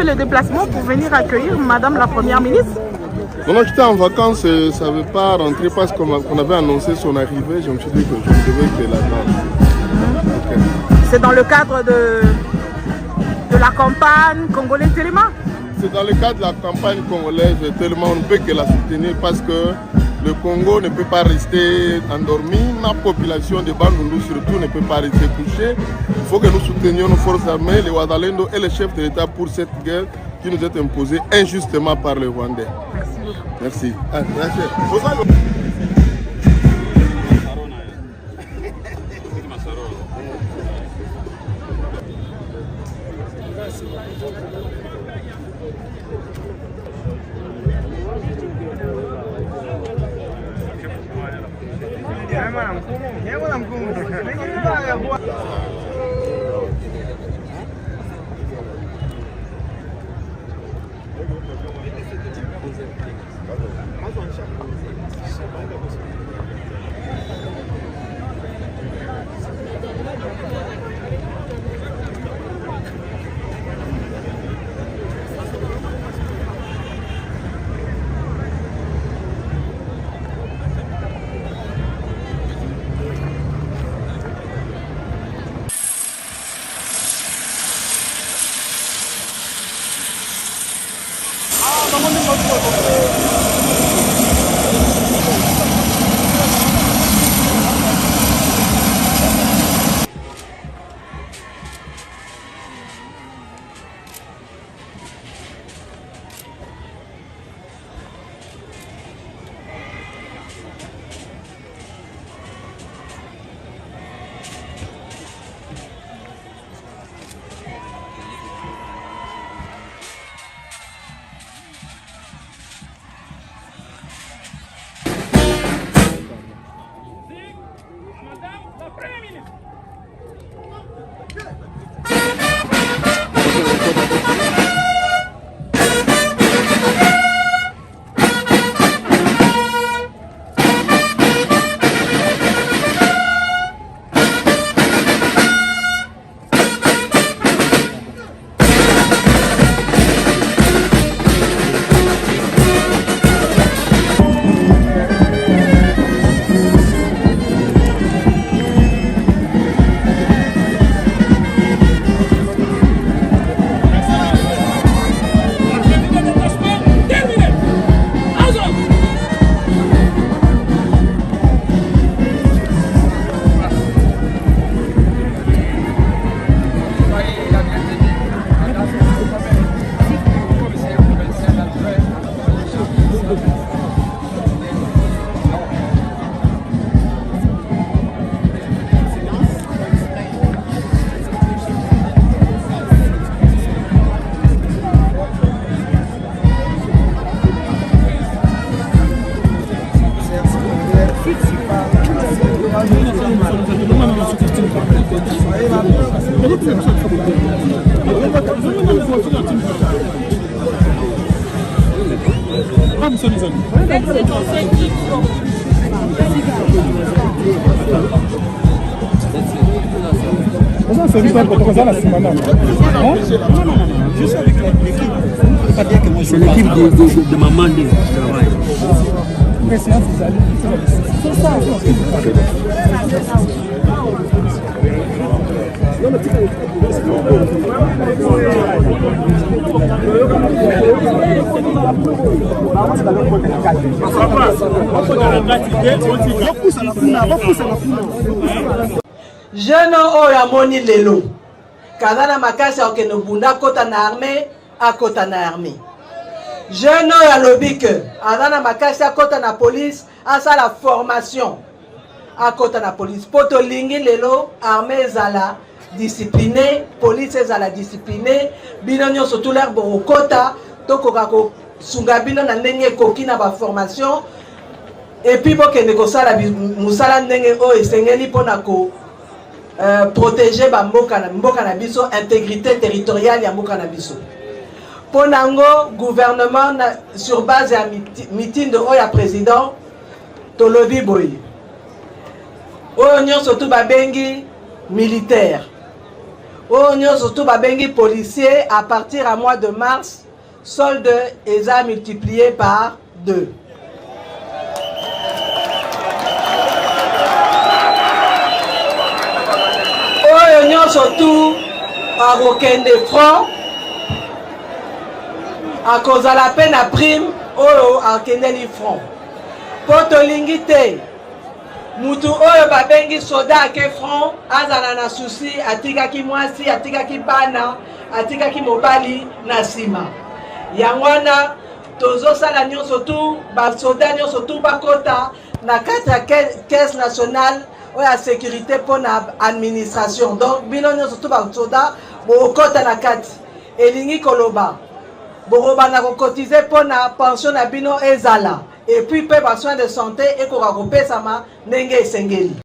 fait le déplacement pour venir accueillir Madame la Première ministre Non, non, j'étais en vacances, je ne savais pas rentrer parce qu'on avait annoncé son arrivée. Je me suis dit que je ne devais que l'attendre. Okay. C'est dans le cadre de, de la campagne congolaise Telema C'est dans le cadre de la campagne congolaise Telema, on ne peut que la soutenir parce que le Congo ne peut pas rester endormi, ma population de Bandundu surtout ne peut pas rester couchée. Il faut que nous soutenions nos forces armées, les Wazalendo et les chefs de l'État pour cette guerre qui nous est imposée injustement par les Rwandais. Merci beaucoup. Merci. Ah, merci. C'est l'équipe de, de, de maman de travail. Jeune oyo amoni lelo kaza na makasi ya kokende bunda akota na armee akota na armee. Jeune oyo alobi ke aza na makasi akota na police asala formation akota na police mpo tolingi lelo armee ezala discipline, police ezala discipline, bino nyonso tout l'heure bokokota tokoka kosunga bino na ndenge ekoki na ba formation et puis bokende kosala mosala ndenge oyo esengeli mpona ko euh, protéger ba mboka na mboka na biso intégrité territoriale ya mboka na biso mpo na yango gouvernement na, sur base ya mitindo oyo ya président tolobi boye oyo nyonso tu babengi militaire. Oyo nyonso tu babengi policier, à partir ya mois de mars, solde eza multiplié par 2. Oyo nyonso tu akokende front, akozala mpe na prime oyo akendeli front, mpo tolingi te mutu oyo babengi soda ake front azala na susi, atikaki mwasi, atikaki bana, atikaki mobali na nsima. Yango wana tozosala nyonso tu, basoda nyonso tu bakota na kati ya caisse nationale oyo ya sécurité mpo na administration. Donc bino nyonso tu basoda bokota na kati, elingi koloba bokobanda kokotize mpo na pension na bino ezala, et puis mpe basoin de santé ekoka kopesama ndenge esengeli.